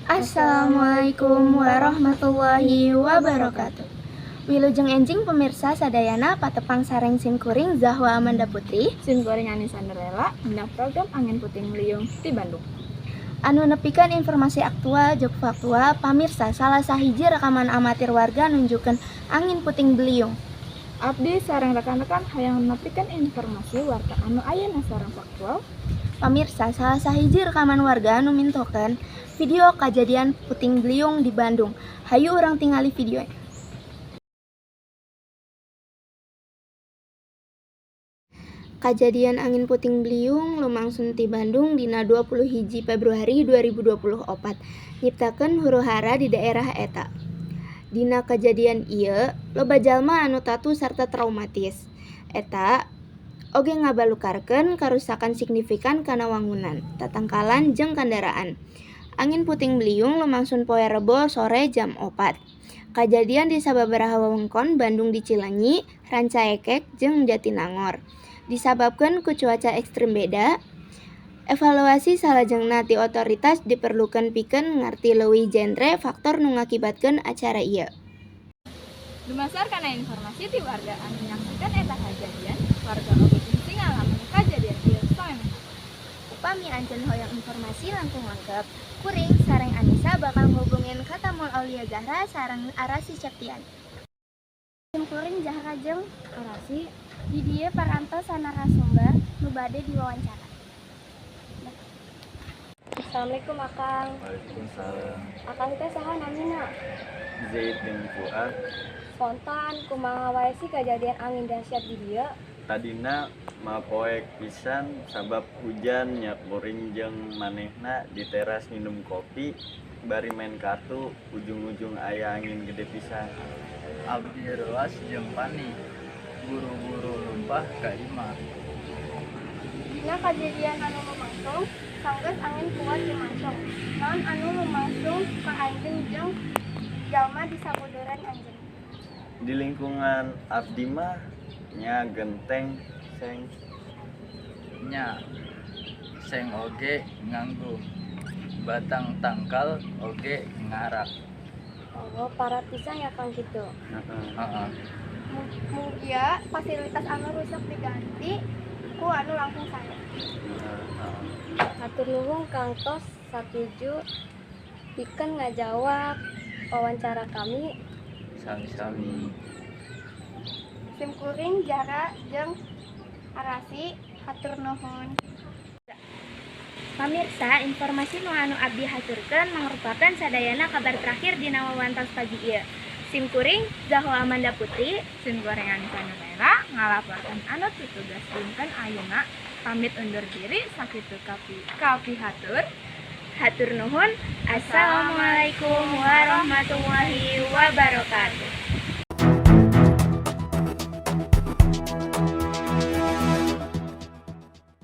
Assalamualaikum warahmatullahi wabarakatuh. Wilujeng enjing pemirsa sadayana, patepang sareng sim kuring Zahwa Amanda Putri. Sim kuring Anissa Nurlela dina program Angin Puting Beliung di Bandung. Anu nepikeun informasi aktual jeung faktual. Pamirsa, salah sahiji rekaman amatir warga nunjukkeun angin puting beliung. Abdi sareng rekan-rekan hayang nepikeun informasi warta anu ayeuna sareng faktual. Pamirsa, salah sahiji rekaman warga anu mintokeun video kajadian puting beliung di Bandung. Hayu urang tingali videona. Kajadian angin puting beliung lumangsun ti Bandung dina 21 Februari 2024, nyiptakeun huru-hara di daerah eta. Dina kajadian ieu, loba jalma anu tatu sarta traumatis. Eta oge ngabalukarkeun karusakan signifikan kana wangunan, tatangkalan jeung kandaraan. Angin puting beliung lumangsun poe Rebo sore jam 4. Kajadian di sababaraha wewengkon Bandung di Cileunyi, Rancaekek jeung Jatinangor. Disababkeun ku cuaca ekstrim beda, evaluasi salajengna ti otoritas diperlukeun pikeun ngarti leuwih jentre faktor nu ngakibatkeun acara ieu. Dumasar kana informasi ti warga anu nyaksikan eta kajadian, warga oge kungsi ngalaman kajadian ieu saemehna. Upami anjeun hoyong informasi langkung lengkap, kuring sareng Anissa bakal ngahubungin ka tamu Aulia Zahra sareng Arasi Septian. Sim kuring Zahra jeung Arasi, di dieu parantos narasumber nu bade diwawancara. Assalamualaikum, Akang. Waalaikumsalam. Akang teh saha namina? Zaid bin Fuad. Spontan kumaha wae sih kejadian angin dahsyat di dieu? Tadina mah poek pisan sabab hujan nya, kuring jeung manehna di teras minum kopi bari main kartu, ujung-ujung aya angin gede pisan. Abdi reuas jeung panik, buru-buru lumpah ka imah. Dina kajadian anu lumangsung, sanggeus angin kuat lumangsung, naon anu lumangsung ka anjeun jeung jalma di sabuduran anjeun? Di lingkungan abdi mah nya genteng seng. Nya, seng oge nganggo, batang tangkal oge ngarak. Oh, parah pisan ya, Kang, kitu. Heeh. Heeh. Mugia fasilitas anu rusak diganti ku anu langkung sae. Heeh. Hatur nuhun, Kang, tos satuju pikeun ngajawab wawancara kami. Sami-sami. Sim kuring Zahra jeung Arasi, hatur nuhun. Pamirsa, informasi nu anu abdi haturkeun mangrupakeun sadayana kabar terakhir dina wawantos pagi ieu. Sim kuring Zahwa Amanda Putri, Sim kuring Anissa Nurlela ngalaporkeun anu tutugas dinten ayeuna, pamit undur diri, sakitu kapihatur. Hatur nuhun. Assalamualaikum warahmatullahi wabarakatuh.